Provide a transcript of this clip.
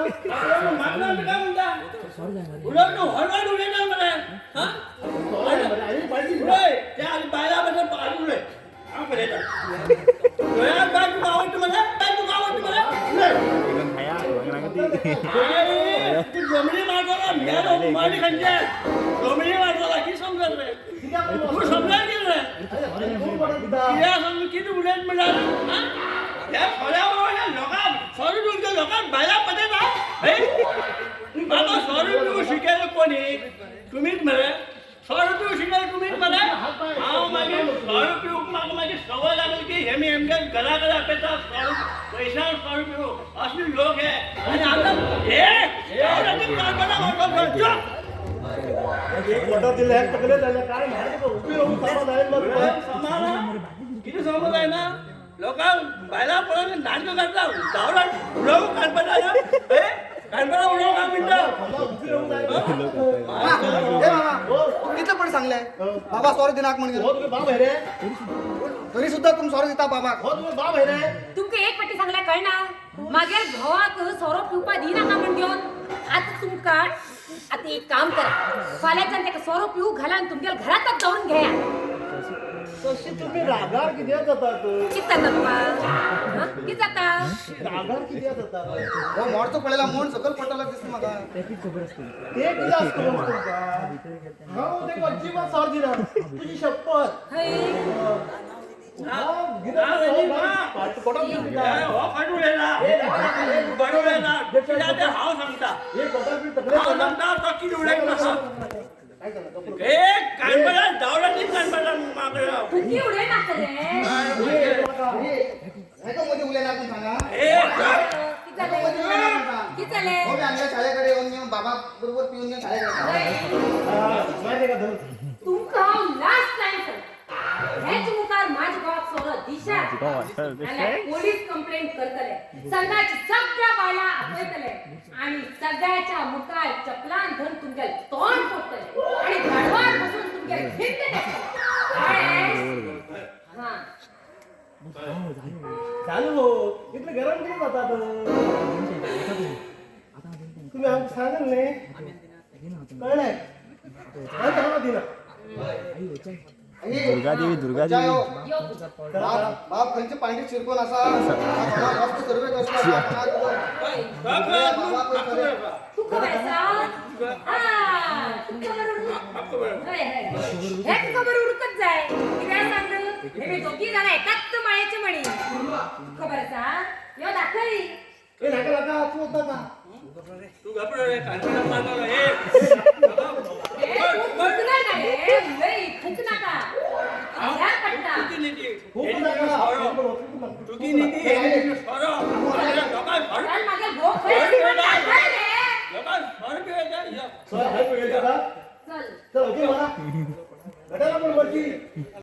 मागणार काय म्हणता उलट हळवाड उलयना मरे हा उलय त्या आधी बायला बद्दल आधी उलय हांव पळयता गोंयांत बाय तुका आवडटा मरे बाय तुका आवडटा मरे उलय अरे तू जमणी मारतलो मेलो मारी खंयचे जमणी मारतलो कितें समजत रे तूं समजत कितें रे कित्याक समजून कितें उलयत म्हणल्यार आं ह्या सोऱ्या बरोबर लोकांक सोरो पिवन लोकांक बायलां पटयता बाबा सोरो पिवूं शिकयलें कोणी तुमीच मरे सोरो पिवूं शिकयलें तुमीच मरे हांव मागीर सोरो पिवूंक म्हाका मागीर संवय लागली की हे मी हेमगे घरा घरा पेता सोरो पयशान सोरो पिवूं असले लोक हे आनी आतां हे कितें समज जायना लोकांक बायलां पळोवन नाटकां काडटा धांवला उडोवंक काडपाक काणपणा उडोवंक काय म्हणटा कितले पण सांगले बाबा सोरो दिनाक म्हणून तरी सुद्धा तुम सोरो दिता बाबाक. तुमकां एक फावटी सांगल्यार कळना मागीर घोवाक सोरो पिवपा दिनाका म्हण घेवन आतां तुमकां आतां एक काम करा फाल्यांच्यान ताका सोरो पिवूं घाला आनी तुमगेल्या घरांतच दवरून घेया. तशी तुम्ही रागार कित्याक जाता? कितें जाता तुका? कितें जाता? रागार कित्याक जाता? हो मोडचो पळयला म्हूण सकयल पडटलो दिसता म्हाका. ते कितें आसता तुमकां? हांव तेका अजिबात सर दिना तुजी शपथ. हो खट उलयना कित्याक तें हांव सांगता हांव सांगता तो कितें उलयता. एक कानपडा धांवला कानपडा मागला तूं कितें उलयनाका रे? हेका मदीं उलयना कोण सांगा? कितें जालें? कितें जालें? हो मी आमच्या शाळेकडे येवन घेवन बाबा बरोबर पिवन घेवन शाळेकडे. तुमकां हांव लास्ट टायम सांगता हेच मुखार म्हाज्या घोवाक सोरो दिशात जाल्यार पोलीस कंप्लेंट करतले, संघाची सगळ्या बायलां आपयतले आनी सगळ्याच्या मुखार चपलान धरून तुमगेलें तोंड फोडटले आनी गाडवार बसून तुमगेलें भिंत काडटले. हां चालू इतलें गरम कितें जाता तुमी आमकां सांगल न्ही कळ्ळें? हांव दिना. दुर्गादेवी दुर्गादेवी बाप खंयचे पांयटे शिरकोन आसा सर्वे करता. तूं खबर आसा? हां तुका खबर हय हय हेच खबर उरूंकच जाय. कित्याक सांग हे दोगी जाणां एकाच माळ्याचे म्हणी. खबर आसा? यो दाखय. ए नाका नाका तूं वता का? तूं घाबरो रे कानपडा मारतलो. ए तूं थुकनाका रे उलय थुकनाका ध्यान पडटा. तुकी नीती सोरो लोकांक चल मागीर घोव खंय दाखय रे. लोकांक सोरो पिवयता. चल चल ओके मला भेटायला पण वरती.